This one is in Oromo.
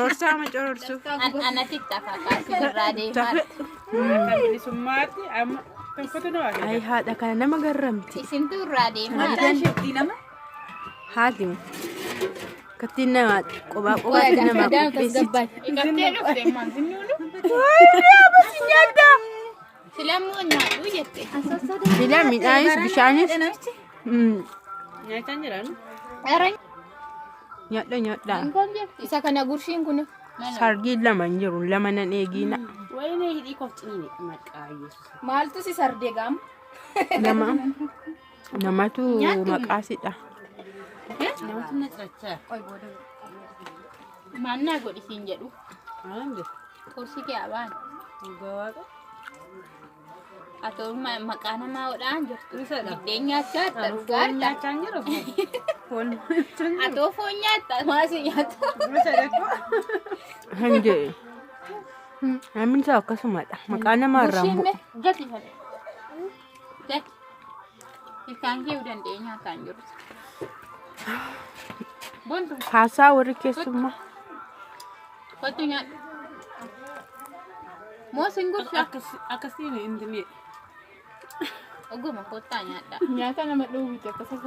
Cororsaa ma cororsuuf. Anatti tafa kaasii irraa deemaa. Akka bilisummaatti amma tokkotu nu Ay argata. haadha kana nama garramti. Isintu irraa deemaa. Haati kattiin nama qophaa qophaatti nama qopheessiti. Dhiqattee dhufte maantinnuunu. Silammoo nyaadhu jette. Bila midhaanis bishaanis. Nyaachaa jiran. Nyaadha nyaadha. Isa kana gurshiin kun. Sargiin lama hin jiru lama nan eegiina. Wayinee hidhii koof ciniine maqaa Yesuus. Maaltu si sardee gaama? Nama namatu maqaasidha. Namatu na cirachaa. Maannaa godhi siin jedhu. Maal jedhu? Kursii kee abaan. Dhugaa waaqa. Atoo maqaa namaa hodhaan jirtu. Isadha. Biddeen nyaachaa jirta Foon dhugaadha. nyaachaa hin jiru. Foon nyaachaa hin jiru. Atoo foon nyaatta maasii nyaata. Isadha koo. Hin jedhe. Namni isaa akkasumadha. Maqaa namaa irraa hin Gurshiin bu'u. mee gati fadhe. Gati. Ilkaan kee danda'ee nyaataa hin jiru. Bontu Haasaa warri keessummaa. kottu nyaadhu. Moo sin gursha? Akkasiin hin dinne. Oguma kottaa nyaadha. Nyaata nama dhowwite akkasuma.